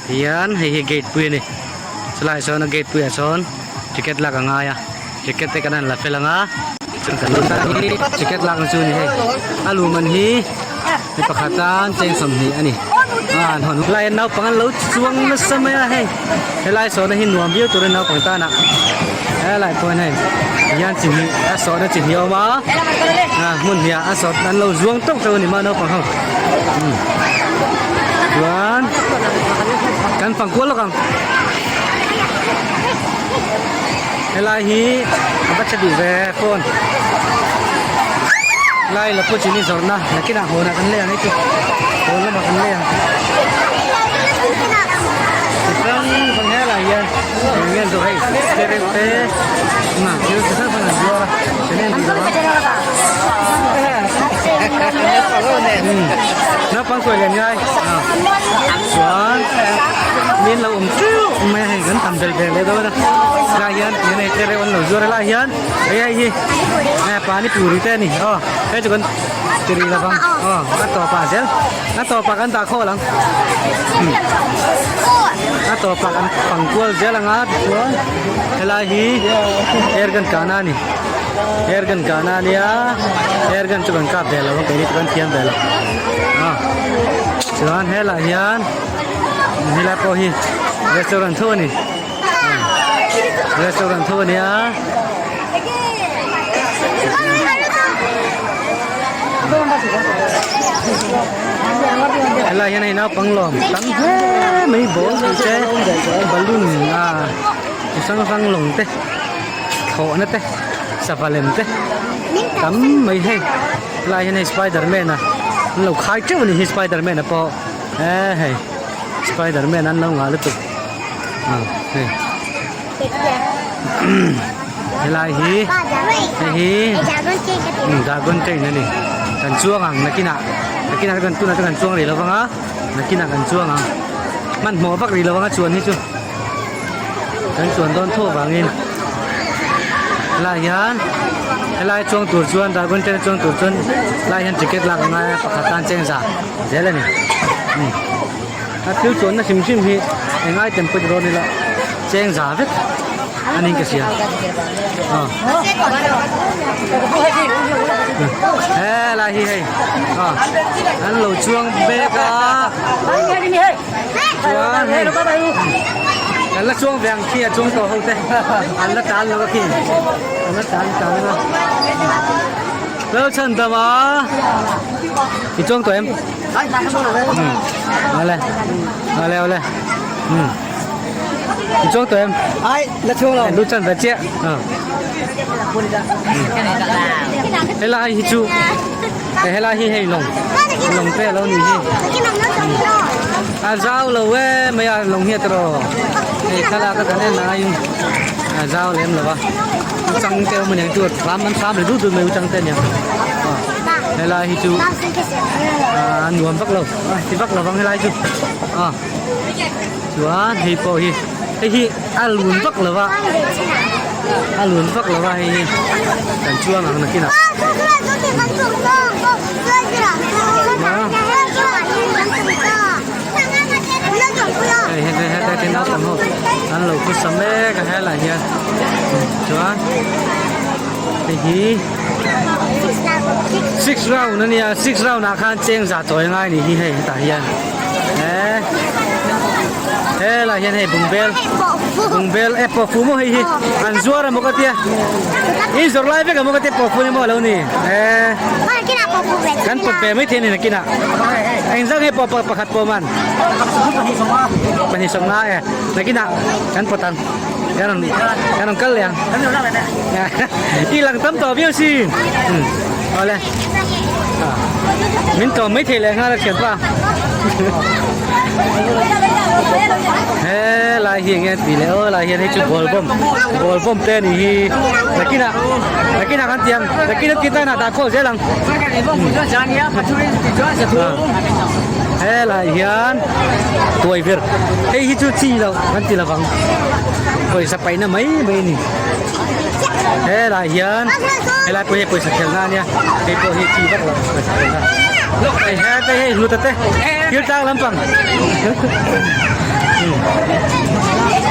Hian hei hi gate pui a ni chulaiah sawn a gate puiah sawn ticket lak a ngai a ticket te kan han la fel ang a ticket lak na chu a ni hei a luh man hi mi pakhat tan cheng 20 a ni a an hawn lai hian naupang an lo chuang nasa mai a hei helai sawhna hi nuam viau turin naupang tan ah helai pawh hian hei hian chi hnih a sawhna chi hnih a awm a hmun hnih ah a sawt an lo zuang tawk tawk a ni maw naupang ho. Chuan kan fang kual lawk ang helai hi a va tha duh ve phone lai la pawh chini zawrhna nakinah hawnah kan lei ang hei chu hawn lamah kan lei ang tichuan vang helai hian eng nge an zawrh hei tereuh te thil chi hrang hrang an zuar a eng nge an tih zawrh a. Naupang kuai lian ngai chuan min lo awm teuh mai a hei kan tam belh ve leh dawn a lai hian ti nei te reuh an lo zuar a lai hian hei hei hi pani puri te a ni aw hei chu kan ti rih lovang aw a tawpah zel a tawpah kan dah khawl ang a tawpah kan pang kual zel ang a tichuan helai hi airgun kahna a ni. Airgun kahna a nia airgun chu kan kap ve lo a keini chu kan thiam ve lo a chuan helaiah hian helai pawh hi restaurant tho a ni restaurant tho a nia. Helai hian hei naupang lawm tam hle mai ball te balloon a chi hrang hrang lawng te. Thlawhna te sava lem te tam mai hei helai hian hei spiderman a an lo khai teuh a ni hi spiderman a pawh e hei spiderman an lo ngah lutuk a hei helai hi hei hi dragon train a ni kan chuang ang nakinah nakinah kan tunah chuan kan chuang rih lovang a nakinah kan chuang ang hmanhmawh vak rih lovang a chuan hi chu. Kan chuan dawn tho vangin helai hian helai chuang tur chuan dragon train a chuang tur chuan helai hian ticket lak a ngai a pakhat tan cheng za zel a ni a thil chuanna hrim hrim hi eng item pawh ti dawn ila cheng za vek a niin ka hria aw helai hi hei aw an lo chuang bek a. Chuan hei kan la chuang ve ang khi a chuang tawh ho te an la tan lo a khi an la tan tan a lo chhan dam a i chuang tawh em awle awle awle i chuang tawh em ai la chuang lo lu chan ve chiah helai hi chu Helai hi hei lawng lawng te alo ni hi a zau lo e mai a lawng hi a tawrh aw hei thlalak a kan en aiin a zau lem lo va chang te awm aniang chu thlam an thlam ri dut dut mai chang te aniang helai hi chu a nuam vak lo a ti vak lovang helai chu a chuan hei pawh hi hei hi a lun vak lo va a lun vak lo va hei hi kan chuang ang nakinah. Hei hei hei te naupang ho an lo khusa mek a helaiah hian chuan hei hi six round a nia six round ah khan cheng za chawi ngai a nih hi hei hetah hian he helaiah hian hei bungbel bungbel e pawhfu maw hei hi an zuar amaw ka tia in zawrh lai vek amaw ka tia pawhfu ni maw alo ni e kan pawt ve maithei a ni nakinah engzah nge pawh pakhat pawh man 2 25 e nakinah kan pawt ang kan rawn kan rawn kal leh ang i lang tam tawh viau sin awle min tlawm maithei leh nghal a thianpa helai hi enge tih leh aw helai hian hei chu ball bomb ball bomb te anih hi nakinah nakinah kan ti ang nakinah ti tan ah dah khawl zel ang helai hian tuai vir hei hi chu chi loh kan ti lovang pawisa paihna mai mai a ni. Helai hian helai pawh hi pawisa khelhna a nia hei pawh hi chi vak loh pawisa khelhna. Hei he hei hlut te thil tlang lampang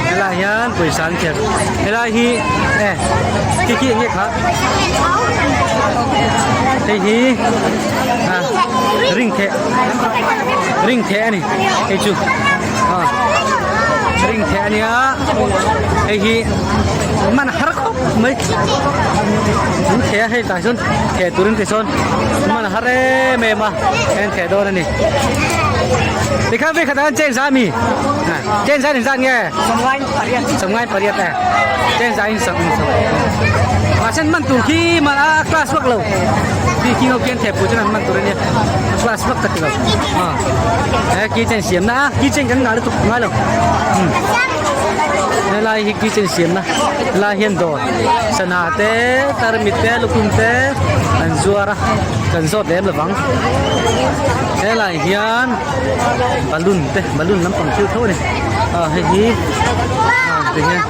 helai hian pawisa an kher helai hi e khi khi enge kha hei hi ring theh ring theh ani hei chu ring theh ania hei hi man har khawp mai an theh a hei tah sawn theh turin tisawn man har em em a hei an theh dawn a ni tikhan vei khatah khan chen za ami chen za in zat nge sawmngai pariat e chen za in sawm mahse an man tur khi man a class vak lo khi khi ho khian theh pui chuan an man tur a nia a class vak ka ti lo he keychain siam na a keychain kan ngah lutuk ngai lo helai hi keychain siam na helai hian dawr sana te tarmit te lukhum te an zuar a kan zawt lem lovang helai hian balloon te balloon lampang thil tho a ni ah hei hi ah ti hian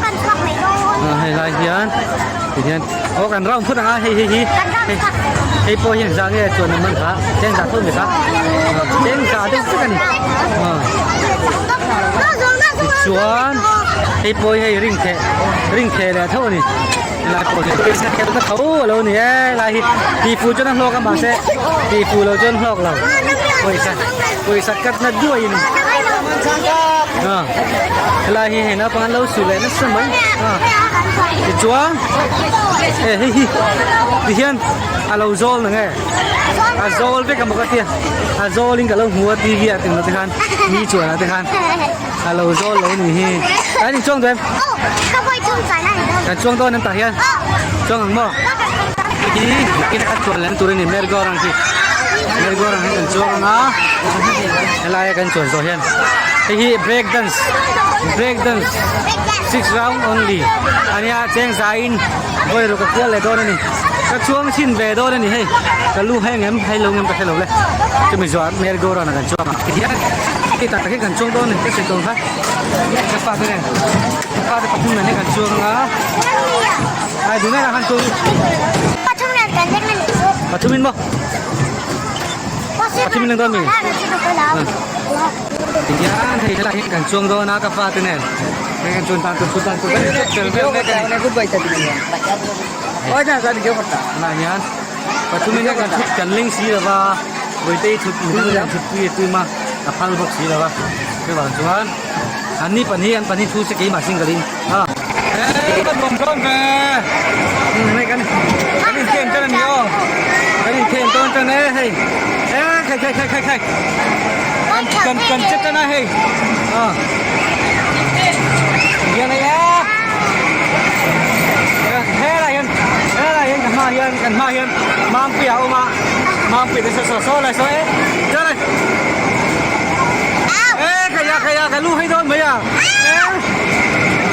ah helai hian ti hian aw kan round phut ang a hei hei hi hei hei pawh hian zah nge chuan an man kha cheng zah tho a ni kha cheng zah deuh vek a ni ah tichuan hei pawh hi hei ring theh ring theh leh tho a ni helai pawh hi pawisa khelh na tho a lo ni e helai hi tihfuh chuan a hlawk a mahse tihfuh loh chuan hlawk lo pawisa pawisa cut na duai a ni ah helai hi hei naupang an lo su leh nasa mai ah tichuan e hei hi tihian a lo zawl na nge a zawl vek a maw ka tia a zawl in ka lo hmu a tv ah englo te khan mi chuan ah te khan a lo zawl lo ni hi an in chuang duh em kan chuang dawn em tah hian chuang ang maw hi nakin a chuan lem tur a ni merry go round hi merry go round hi kan chuang ang a helai a kan chuan zawh hian hei hi break dance break dance six round only ania cheng zaiin vawi ruk a kual leh dawn a ni ka chuang chhin ve dawn a ni hei ka lu heng em hei lo ngem ka hre lo le chumi zawh merry go round ah kan chuang ang tihian hei tak tak hi kan chuang dawn a ni ka sawi tawh ang kha ka fate nen ka fate pathum nen hi kan chuang ang a ai duh nen ah khan chuang pathum in maw pathum in ang dawn mi tihian hei helai hi kan chuang dawn a ka fate nen hei kan chuan tan tur chu tan tur kan inset fel vel mek a ni helai hian pathum in kan thut kan ling si lova Vawitei thut midang hian thut pui a tum a a phal bawk si lova chuvang chuan an ni pahnih an pahnih thu se keimah single in a ka nuam dawn ve hei kan kan inthen tan a ni aw kan inthen tawn tan e hei e khai khai khai khai khai kan kan che tan a hei a hian hei a helai hian helai hian kan hmaah hian kan hmaah hian Mampuia a awm a Mampuia te saw saw saw lai saw e chuan e khaia khaia ka lu hai dawn mai a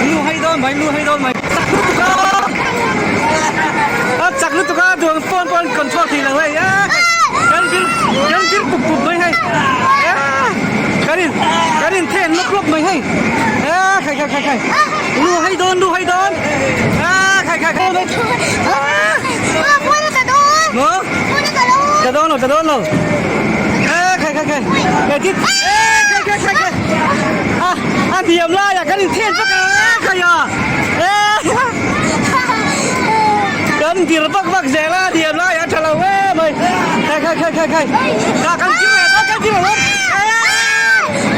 e lu hai dawn mai lu hai dawn mai chak lutuk a a chak lutuk a duang pawn pawn control thei lo hei e kan vir kan vir pup pup mai hei e kan in kan in then lawp lawp mai hei e khai khai khai khai lu hai dawn lu hai dawn e khai khai khai Maw? Tla dawn lo, tla dawn lo. E khai khai khai. Khai thit. E khai khai khai khai. A a diam lai ah kan inthen vak a khai a. E kan dir vak vak zel a diam lai ah tha lo em mai. Khai khai khai khai khai. Ka kan ching leh a kan ching leh e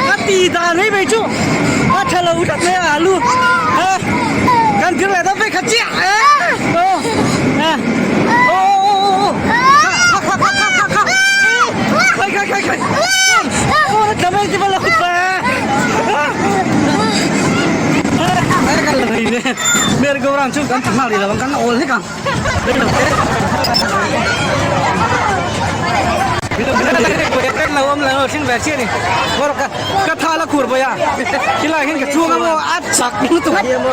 ka ti dan hei mai chu. A tha lo tlat mai a lu. E kan dir leh dawn vek kha chiah. Merry go round chu kan thahna rih lo ang kan awl hlek ang lo awm lo thleng ve chiah a ni ka tha la khur bawi a khilai hian ka chhung a maw a chak lutuk nilo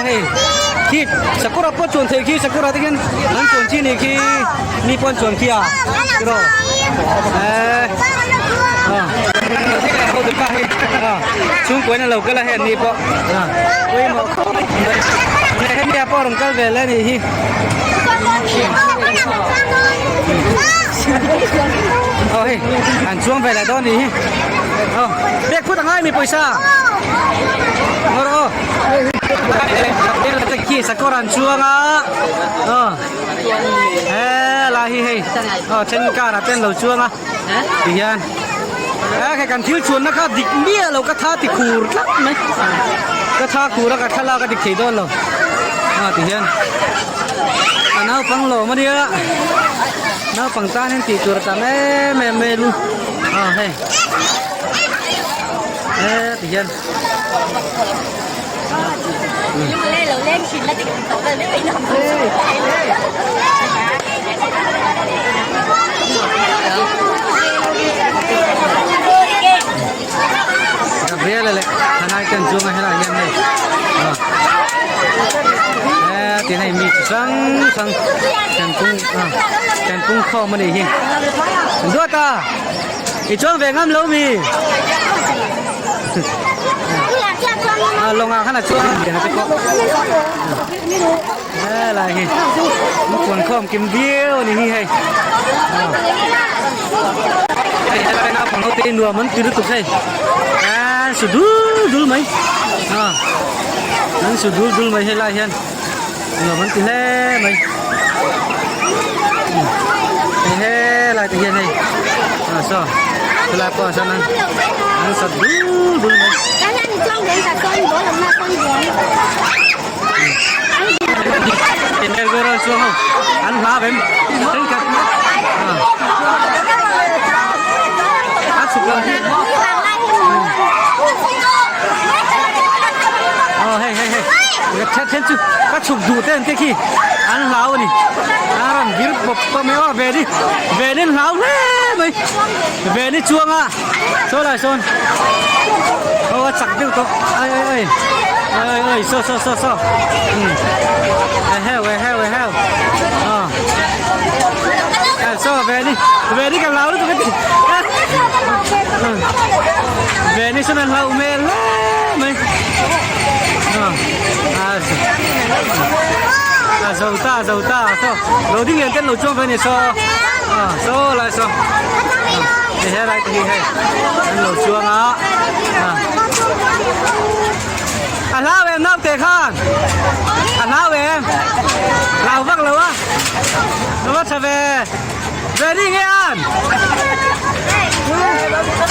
hei khi sakawr pawh chuan thei khi sakawr ah te khian an chuan chi ni khi mi pawh an chuan khi a tiraw eh chhungkuain a lo kal a hei an ni pawh pawimawh khawp mai. Nehemia pawh rawn kal ve leh a nih hi. Aw hei an chuang ve leh dawn a nih hi. Aw pek phut a ngai mi pawisa. Ngaw rawh aw. Khi sakawr an chuang a. Aw helai hi hei aw then car ah te an lo chuang a. Ti hian a hei kan thil chuanna kha dik miah lo ka tha ti khur tlat mai ka tha khur a ka thlalak a dik thei dawn lo a ti hian a naupang lawm a nia naupang tan hian tih tur a tam em em mai lu a hei e ti hian. Gabriela leh Hanai te an chuang a helaiah hian hei ah he tin hei mi chi hrang hrang kan pung ah kan pung khawm a nih hi duat a i chuang ve ngam lo mi. A lawngah khan a chuang a te pawh helai hi an puan khawm kim viau a ni hi hei hei helai naupang ho te hi nuam an ti lutuk hei an su dul dul mai a an su dul dul mai helai hian nuam an ti hle mai hei helai te hian hei ah saw helai pawh ah sawn an an sat dul dul mai. Chuang ho an hla vem thenkhat a chhuk lam hi aw hei hei hei then then chu ka chhuk duh te an te khi an hlau a ni a rawn vir pawp pawp mai a veni veni an hlau hle mai veni chuang a saw lai sawn aw a chak deuh tawh ai ai ai ai ai ai saw saw saw saw um eheu eheu eheu ah saw veni veni ka hlau lutuk a ti Veni sawn a hlauh hmel hle mai a zo ta a zo ta saw lo ding lian te an lo chuang ve a ni saw saw lai saw hei helai te hi hei an lo chuang a a hlau em naute khan a hlau em hlau vak lo a va tha ve. Very nge an.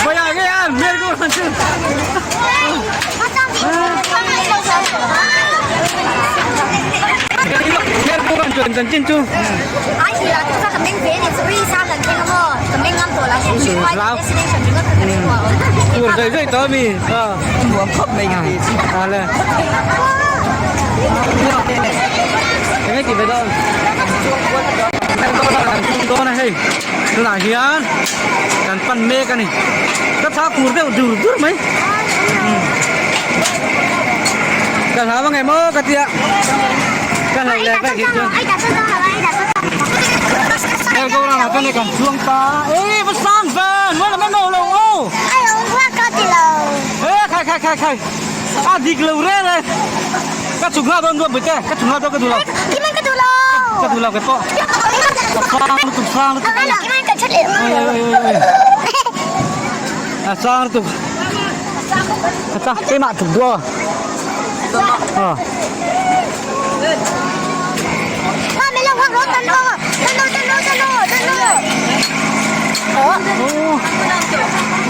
Baya nge an. Mer go han chu. Mer go han chu chan chin chu. Tur zai zai to mi. À le. Enge ti ve dawn. Kan tum dawn a hei tunah hian kan pan mek a ni ka thla kur deuh dur dur mai ka hlau ange maw ka tia ka hlauh leh vek hi chuan hel ko rangah chuan hei kan chuang ta e va sang ven mawi lam em lo aw e khai khai khai khai a dik lo reng e. Ka chhuk nghal dawn duat bute, ka chhuk nghal dawn ka duh lo. Ka duh lo kei pawh. Ka sang lutuk sang lutuk. Oi oi oi oi. A sang lutuk. Ka cha keimah chhuk duh a. Ờ.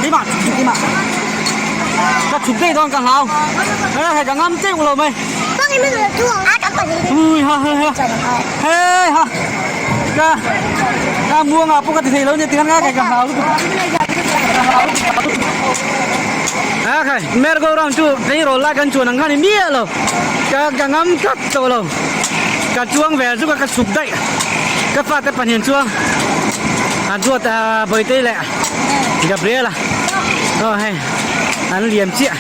Keimah chhuk keimah. Ka chhuk daih dawn ka hlau. Hei ka ngam teuh lo mai. Ui ha ha ha. Hei ha. Ka ka muang ah pawh ka ti thei lo nia tikhan nga kai ka hlau lutuk. Ha khai merry go round chu tleirawl lai kan chuan ang kha ni miah lo. Ka ka ngam tlat tawh lo. Ka chuang ve zuk a ka chhuk daih. Ka fate pahnih an chuang. An duat a Bawitei leh Gabriela. Aw hei an liam chiah.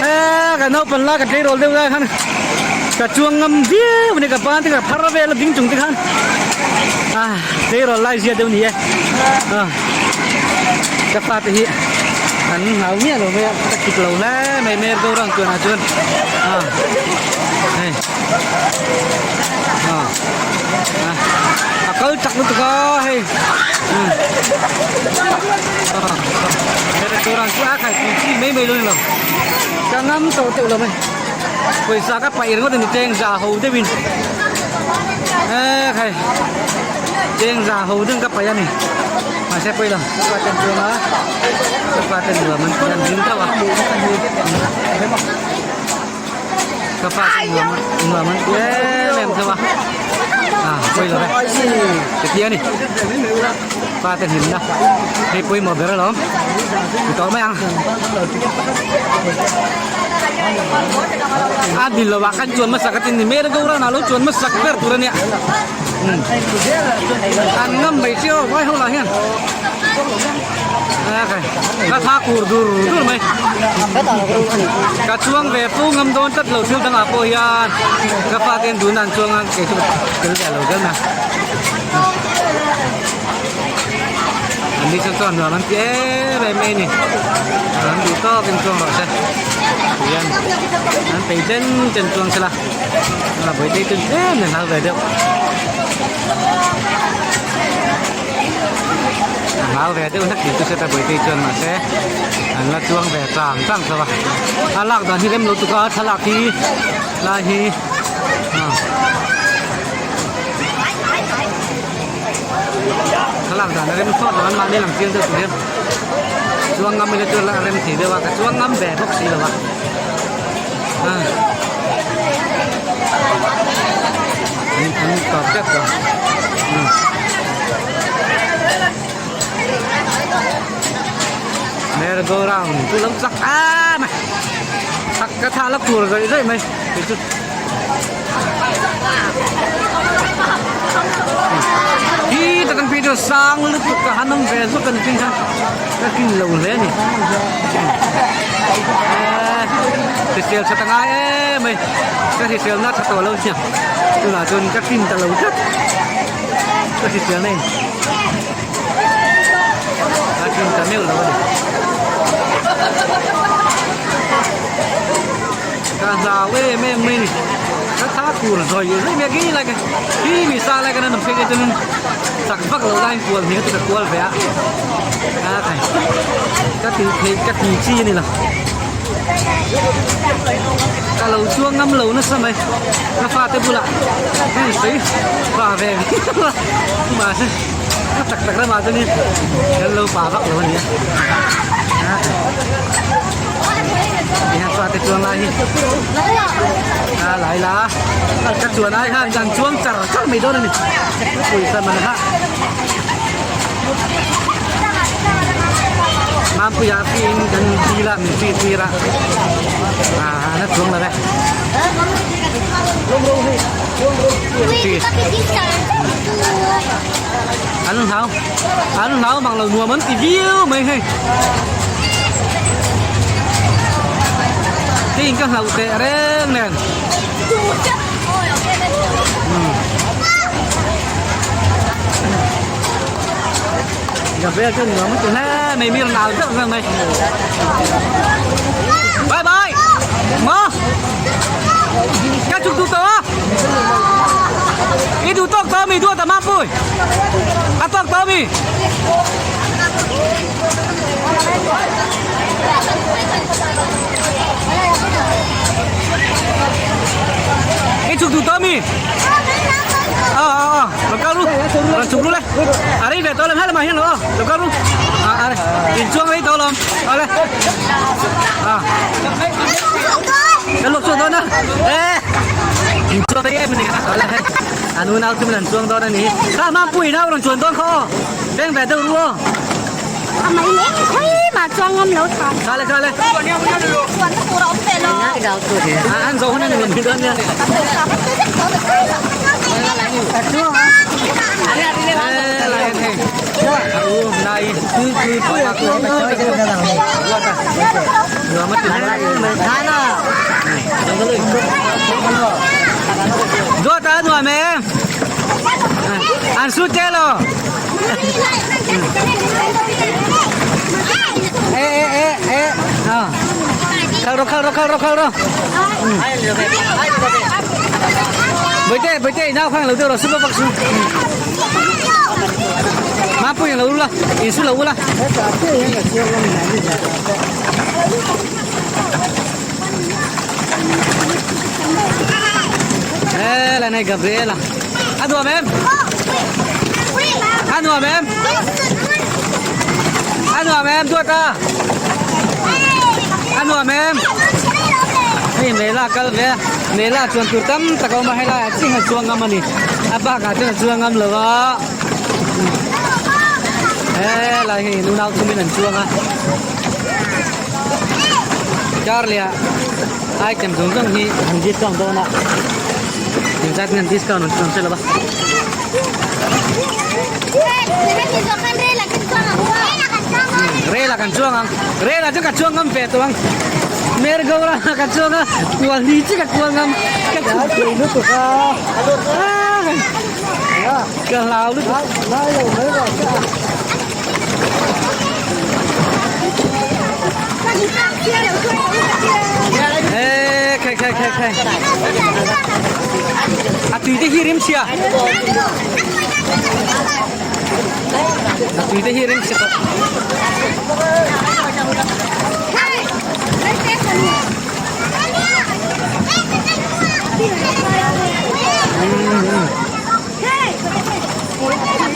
Eee ka naupang lai ka tleirawl deuh lai khan ka chuang ngam viau a ni ka ban te ka phar vel a ding chung te khan ah tleirawl lai zia deuh a ni e ah ka fate hi. An hlau miah lo mai a, ka kik lo hle mai merry go round chuan ah chuan ah hei ah ah a kal chak lutuk a hei umm ah merry go round chu a khai pui chi mai mai lo ni lo ka ngam tawh teuh lo mai pawisa ka paih ringawt a ni cheng za ho deuhin e khai cheng za ho deuhin ka paih a ni mahse pawi lo ka pa ten chuan a ka pa ten nuam an an hlim tho a ka pa ten nuam nuam an ti em em tho a ah pawi lo ve titia a ni pa te hlimna hei pawimawh ber alawm ti tawh mai ang a dil lovah khan chuan hmasak a tin ni merry go round ah lo chuan hmasak ber tur a nia an ngam mai chiah aw vai ho lah hian ka thla kur dur dur mai ka chuang ve fo ngam dawn tlat lo thil dangah pawh hian ka fate an duhna an chuang a kei chu tel ve lo zel mai an ni chuan chuan nuam an ti em em mai a ni an duh tawkin chuang rawh se tihian an peih chen chen chuang sela. A bawihte chu tlem in hau ve deuh a hau ve deuh hlek tih chu hriat a bawihte chuan mahse an la chuang ve chang chang tho a a lak dan hi rem lo tuk a thlalak hi lai hi ah thlalak dan a rem sawt lo an mahni lang chiang deuh tur hian chuang ngam ila chuan a rem thei deuh a ka chuang ngam ve bawk si lo a. An tawp tep tawh merry go round chu lo chak em a chak ka thla la kur zawih zawih mai kei chu hi tak an phei chu sang lutuk a han awm ve zawk a ni thin kha ka kin lo hle a ni. Hrisel tha ta ngai em mai ka hrisel na tha tawh lo nia tunah chuan ka tlin ta lo tlat ka hrisel na in ka tlin ta meuh lo a ni ka hlau em em mai ni ka tha tur zawi zawi mai a khi lai kha khi mi sa lai khan an awm phei te chuan chak vak lo laiin kual hming a ti ka kual ve a. A khai ka ti theih ka ti chi a ni lo ka lo chuang ngam lo nasa mai ka fate bulah heng sawi pa ve viau a mahse ka tak tak ramah chuanin kan lo pa vak lo a ni a tihian fate chuang lai hi a lai la ka chuan ai khan kan chuang char char mai dawn a ni pawisa man kha. Mampuia fiin kan dil a min fee tir a ah a la chuang lo e an hlau an hlau mang lo nuam an ti viau mai hei tin ka hlauh teh reng nen. Gabriel chu nuam ti hle mai mi rawn au zeuh zeuh mai bye bye ma ka chuk duh tawh a i duh tawk tawh mi duat a mapui a tawk tawh mi I chuk duh tawh mi? Ờ ờ ờ, lo kal ru. Rawn chuk ru le. A rei ve tawh lem helama hian lo aw. Lo kal ru. A a in chuang rei tawh lawm. Aw le. A. Kan luak chhuak dawn a. E. In chuang rei em a ni. Aw le. An unau chu min an chuang dawn a ni. Kha Mampui nau rawn chuan dawn kha aw. Beng ve deuh ru aw. A mai leh khawi mah chuang ngam lo tha. Kha le kha le. Chuan na tur a awm ve lo. An zo hun a ni lo mai dawn nia. Duat a nuam em? An su te lo. Ê ê ê. Khalh rawh khalh rawh khalh rawh khalh rawh. Bawihte bawihte i nau khan lo deuh rawh su bawk su. Mapui lo ula insu lo ula. Ê là này Gabriela. A nuam em? A nuam em? A nuam em duat a? A nuam em? Hei mela kal ve a, mela chuan tur tam tak a awm a, helai ah chiah hian a chuang ngam a ni. A bakah chuan a chuang ngam lo a. Helai hi nunau thumin an chuang a. Charlie-a item zawng zawng hi an discount dawn a engzat nge an discount an chuang hrelo a. Rel ah kan chuang ang rel ah chuan ka chuang ngam ve tawh ang merry go round ah ka chuang a kual ni chiah ka kual ngam ka lutuk a ka hlau lutuk. Ê khai khai khai khai a tui te hi rim chhia a tui te hi rim chhia tawh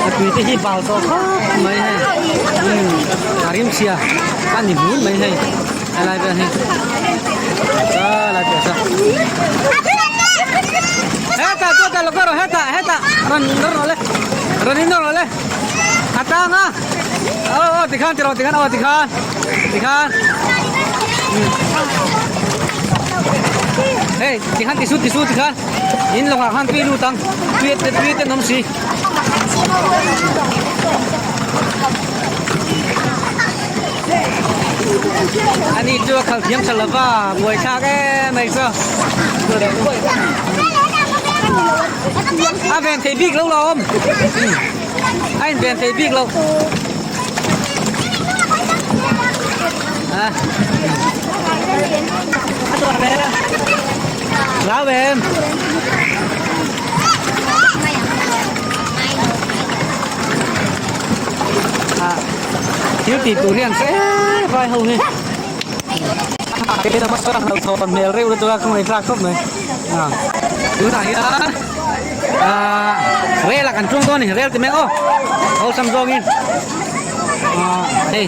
A tui te hi bal tawh khawp mai hei umm a rim chhia a ni hmul mai hei helai vel hi a lai piah saw hetah chuan lo kal rawh hetah hetah rawn nawr rawh le rawn in nawr rawh le a tang a aw aw tikhan ti rawh tikhan aw tikhan tikhan hei tikhan ti su ti su tikhan. In lawngah khan tui lut ang, tui te tui te an awm si. Ani chu a khalh thiam tha lova, buaithlak em mai chu. A ven thei bik lo la awm. A in ven thei bik lo. A. Hlau em. À, thil tih tur hian hle vai ho hi. Hlauhthawn hmel reuh lutuk a ka ngaihthlak khawp mai. À, tunah hian à rel ah kan ṭuang dawn a ni rel ti mai aw awlsam zawngin à hei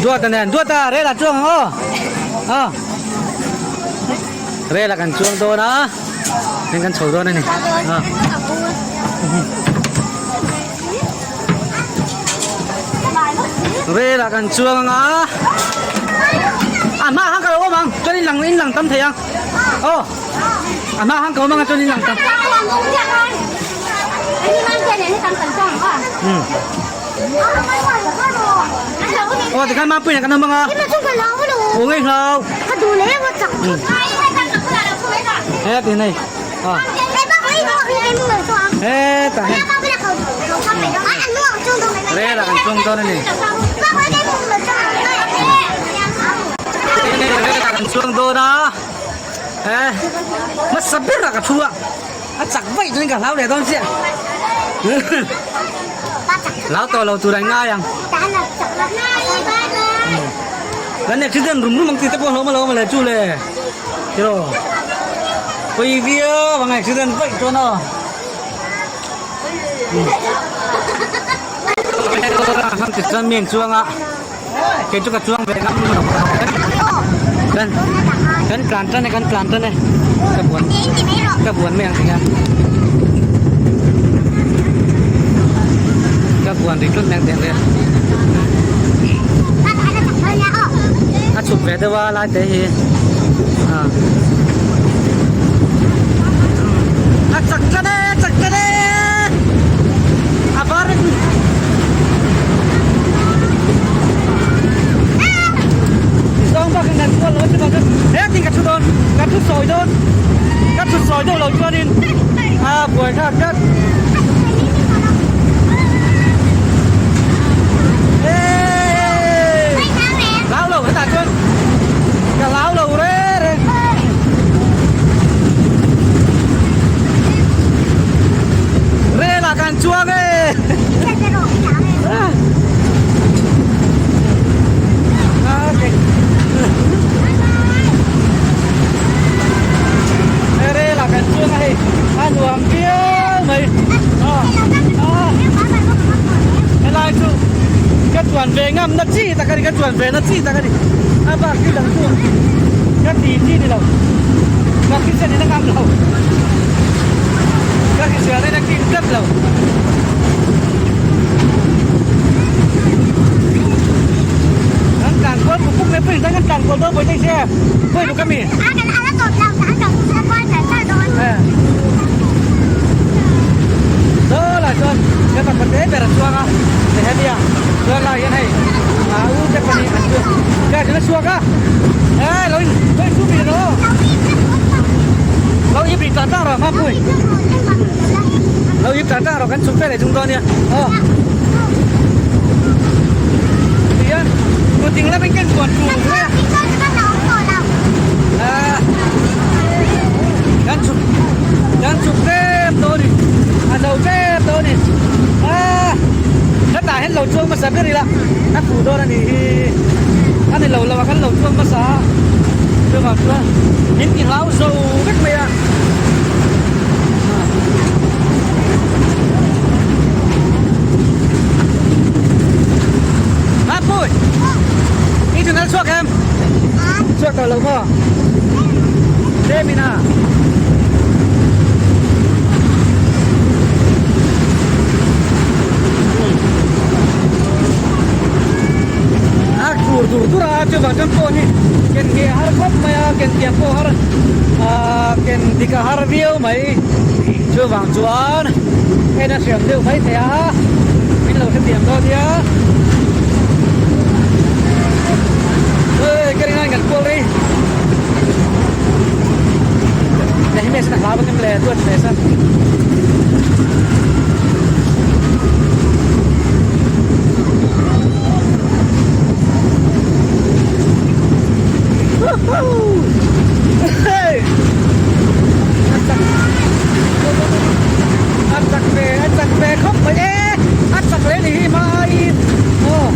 Duata nen Duata rel ah chuang ang aw aw rel ah kan chuang dawn a heng kan chho dawn a ni a Rel ah kan chuang ang a a hma ah khan ka lo awm ang chuan in lang in lang tam thei ang aw a hma ah khan ka awm ang a chuan in lang tam aw tikhan mapui nen kan awm ang a aw ngei hlau he ti nei Hetah hian rel ah kan chuang dawn a ni. Rel ah kan chuang dawn a he hmasa ber ah ka thu a a chak vaih chuan ka hlau leh dawn chiah hlau tawh lo tur an ngai ang kan accident rum rum ang tih te pawh hlauhawm alawm le chu le. Tiraw pawi viau ang accident vaih chuan aw. Hang ti chuan mi an chuang a kei chu ka chuang ve ngam lo kan kan tlan tan e kan tlan tan e ka buan ka buan mai ang ti hian ka buan ri tlat mai ang ti ang vel a chhuk ve deuh a lai te hi a chak tlat e a chak tlat e a var in zawng bak in kan kual lo chu he tin ka thu dawn ka thu sawi dawn ka thu sawi deuh lo chuanin a buai thlak tlat Hey! chuang e. Rel ah kan chuang a hei a nuam viau mai. Helai chu ka chuan ve ngam na chi tak a ni ka chuan ve na chi tak a ni a bak hi dang chu ka ti chi ni lo ka hrisel in a ngam lo ka hrisel in a king tlat lo. Kan tlan kual puk puk mai pawhin kan tlan kual dawn pawhin se pawi ruk a mi. Dawlah chuan ka taksa te ber a chuang a Nehemia chuan lai hian hei a u te pahnih an chu ka chuan a chhuak a e lo in lo in chhuak rih rawh lo ip rih tah tah rawh Mapui lo ip tah tah rawh kan chhuk ve leh chung dawn nia aw tihian nutling lamin ka inbuan tur mai a. Kan chhuk kan chhuk tlem tawh a ni a zo tlem tawh a ni aaa hetah hian lo chuang hmasa ber ila a fuh dawn a nih hi a ni lo lo a kan lo chuang hmasa a chuvang chuan min ti hlau zo vek mai a. Mapui i channel chhuak em? Chhuak tawh lo maw? Tlem in a. A khur dur dur a chuvang chuan phone hi ken ngheh har khawp mai a ken thiam pawh har ah ken dik a har viau mai chuvang chuan en a hriam deuh mai thei a min lo hrethiam dawn nia Ê, cái này gần cô đi. Để mẹ sẽ lá bên em lè tuột mẹ sao. Hey! A chak ve, a chak ve khawp mai e! A chak leh ni hi mai aw.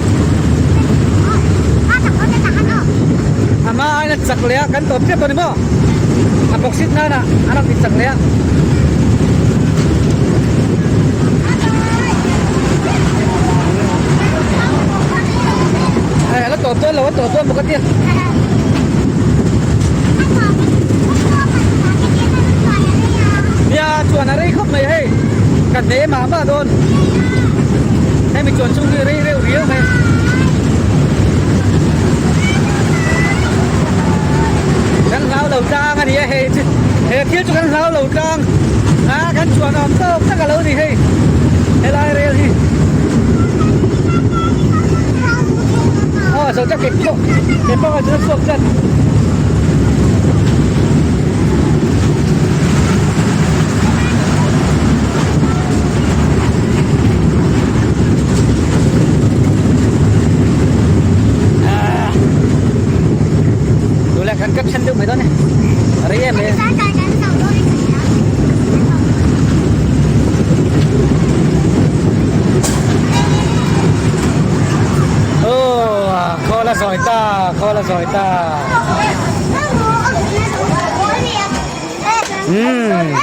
A hma aiin a chak leh a, kan tawp tep tawh ni maw? A bawk sit nana a rawn ti chak leh a. Hei a la tawp dawn lo, a tawp dawn bawk a tia. Nia chuan a rei khawp mai hei, ka hne mah mah dawn. Hemi chuan chung hi rei reuh riau mai. Kan hlau lo tlang a ni a hei chu he thil chu kan hlau lo tlang a kan chuan awm tawk tak a lo ni hei helai rel hi. Aw zo tak ke pawh ke pawh a chu chhuak tlat. Tule kan caption deuh mai dawn e. Rei em e. Oh, khawl a zawi ta, khawl a zawi ta. Umm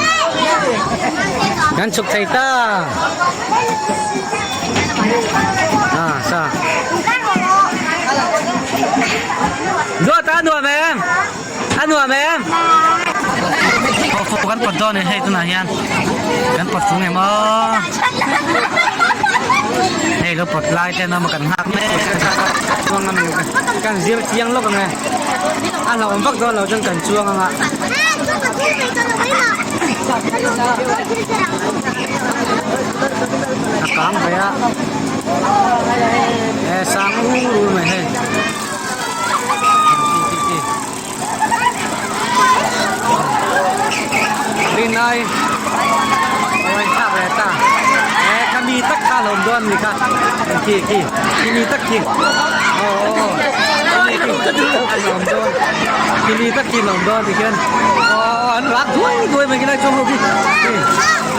kan chhuk thei ta a sa Duat a nuam em a nuam em kan pawt dawn e hei tunah hian kan pawt fung em aw hei lo pawt lai te an awm a kan nghak mek kan zir chiang lawk ang e. A hlauhawm vak dawn lo chuan kan chuang ang a. A kang ve a. E sang ur ur mai hei. Rinai a thlak leh ta. E kha mi tak kha a hlauhawm dawn a ni kha. Khi khi khi mi tak khi. Aw aw. Khi mi tak khi lawm dawn ti khian aw an rak duai duai mai khilai chuang ho khi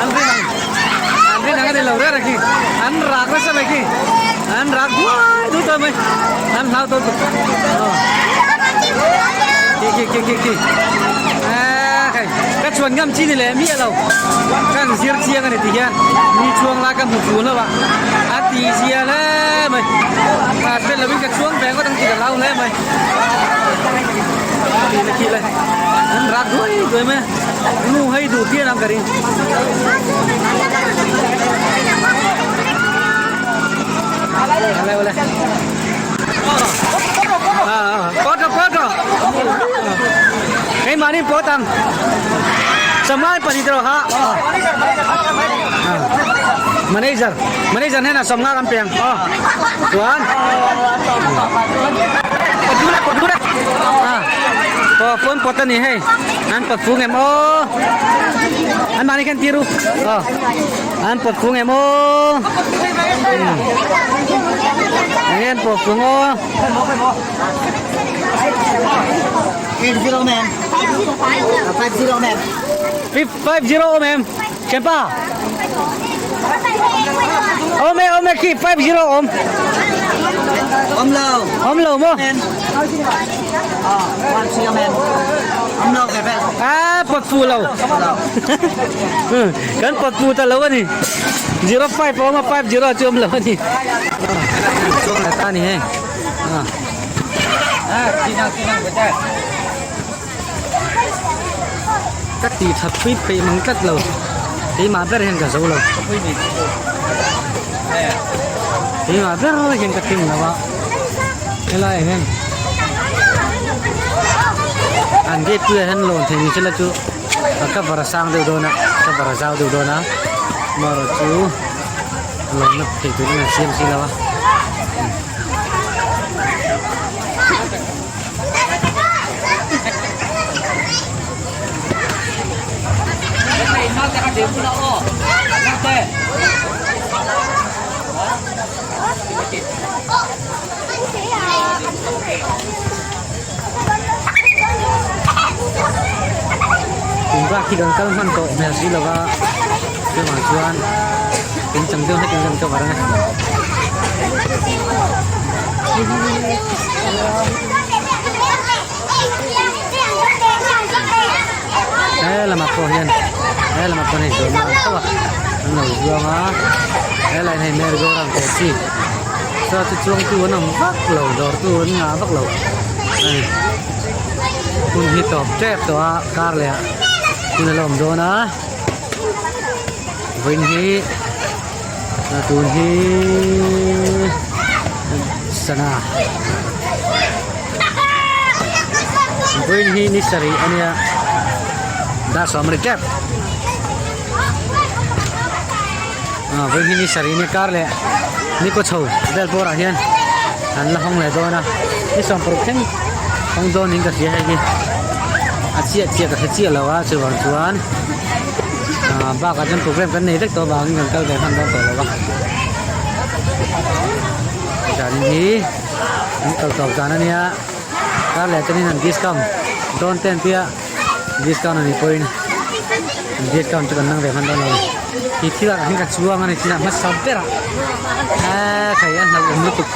an rin ang an rin ang a ni. ni lo reng reng khi an rak nasa mai khi an rak duai duai tawh mai an hlau dawn tawh khi khi khi khi khi a khai ka chuan ngam chi ni leh miah lo ka han zir chiang a ni ti hian mi chuang lai ka hmu ful lo a a tih zia hle mai a hriat lovin ka chuang ve ngawt ang tih ka hlau hle mai khi le khi le an rak duai duai mai a nu hei duh phian ang ka ring. Awle awle. Pawt rawh pawt rawh. Keimahni pawt ang. Samai pahnih te rawh ha. Manager manager hnenah sawmnga kan pe ang. Aw. Chuan. Pawt dun a pawt dun a. Aw phone pawt a ni hei. An pawt fung em aw. An mahni khan tir u. Aw. An pawt fung em aw. Enge an pawt fung aw. 8-0 ma'am. 5-0 ma'am. 5-0 awm em? Thianpa. Awm e awm e khi 5-0 awm. Awm lo. Awm lo maw? A pawt fu lo. Kan pawt fu ta lo a ni. 05 a awm a 50 chu awm lo a ni. Chuang leh ta a ni hei. Ka ti that pui peih mang tlat lo. Keimah ber hian ka zo lo. Keimah ber hian ka tin lo a. Helai ah hian an gate puiah hian lawn theih ni sela chu a cover a sang deuh dawn a cover a zau deuh dawn a amaherawh chu lawnna theih turin an siam si lo a. Tun bak hi kan kal hman tawh hmel si lova chuvang chuan in chang deuh hlek in kan cover ang e. He lamah pawh hian he lamah pawh hei zawrhna ang tho a an lo zuang a he laiin hei merry go round teh chi saw chu chuangtu an awm vak lo dawrtu an ngah vak lo a ni hun hi tawp tep tawh a kar leh ah hun a la awm dawn a vawiin hi tun hi sana vawiin hi ni sarih a nia dar sawm a ni tep ah vawiin hi ni sarih a nia kar leh ni kaw chho vel bawrah hian an la hawng leh dawn a ni 60 thleng hawng dawn niin ka hria hei hi a chiah chiah ka hre chiah lo a chuvang chuan. Ah bakah chuan program kan nei vek tawh avangin kan kal ve hman dawn tawh lo va zanin hi an kal tawp zan ania kar leh chuanin an discount dawn te an tia discount a nih pawhin an discount chu kan nang ve hman dawn lo a ni hi thil ah hian ka chuang a ni thil ah hmasa berah eee khai a hlauhawm lutuk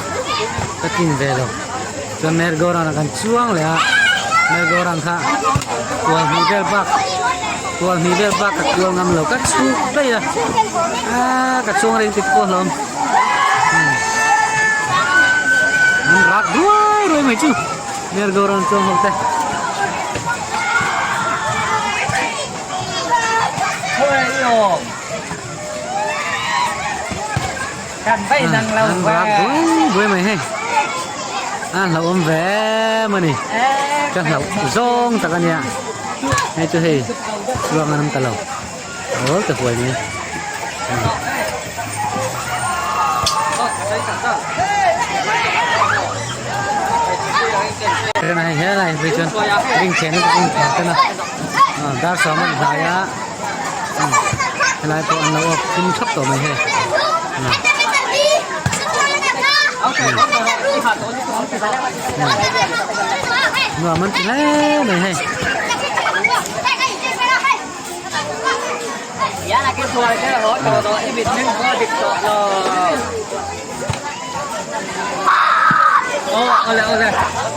ka tin ve lo. Chuan merry go round ah kan chuang leh a merry go round kha kual hnih vel bak kual hnih vel bak ka kual ngam lo ka chhuk daih a aaa ka chuang reng tih pawh hlawm an rak ruai ruai mai chu merry go round chuang ho te. An rak buai buai mai hei a hlauhawm ve em a ni ka hlauh zawng tak a nia hei chu hei chuang an awm ta lo awl ta huai mai a helai phei chuan ring chhen a ring thar tan a dar sawm a inhnai a. Helai pawh an lo awk thim thap tawh mai hei nuam an ti hle mai hei.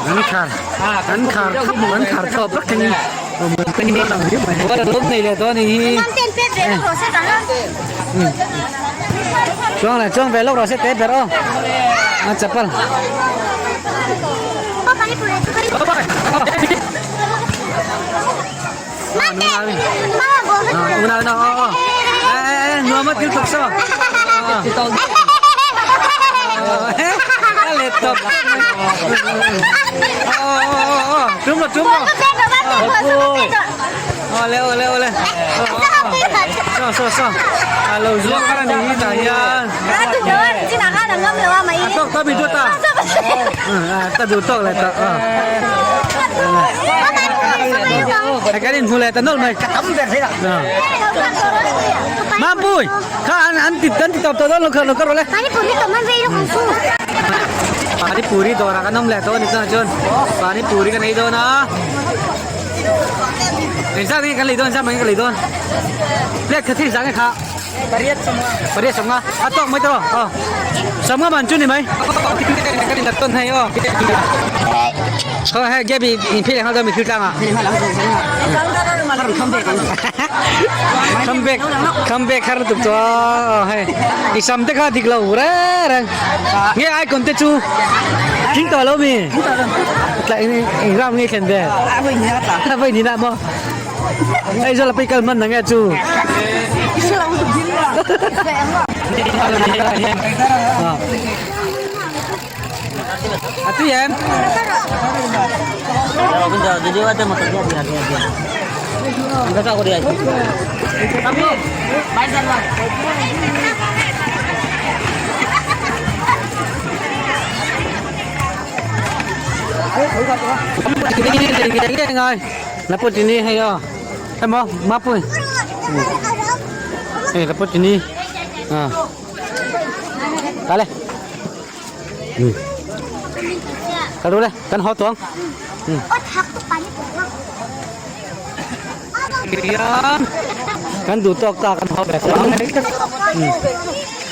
An khar an khar thap an khar thawp vek thlengin chuang leh chuang ve lawk rawh se te ber aw a chapal. Nuam a thil tuk saw. A let tawp. Tum lo tum lo. Ole ole ole. Saw saw saw. A lo zuang kar a ni hi tah hian. A tawk tawp i duat a. Ta duh tawk leh tawh. Kan inhmu leh ta nawlh mai. Mampui kha an an ti an ti tawp tawh dawn lo kha lo ka rawh le. Panipuri dawrah kan awm leh tawh a ni chuan chuan panipuri kan ei dawn a. Engzat nge kan lei dawn engzat mai nge kan lei dawn. Plate kha thil zah nge kha. Pariat sawmnga. Pariat sawmnga. A tawk mai tawh aw. Sawmnga man chu ni mai. Kan in tawn hei aw. Khaw hei Gaby in phei leh nghal dawn mi thil tlang ah. Come back. Come back har lutuk chu aw hei. I sam te kha dik lo reng reng. Nge icon te chu tling tawh lo mi. Eng ram nge thlen ve. A vawi ni na maw. Aizawl a pei kal hman na nge chu. A tui em? Ngai. Laputini hei aw emaw mapui hei laputini a kal e kal ru le kan haw tuang kan duh tawk ta kan haw ve tawh ang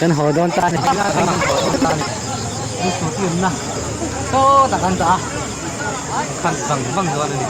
kan haw dawn ta a ni saw tak an dah a khan vang vang dawn a ni.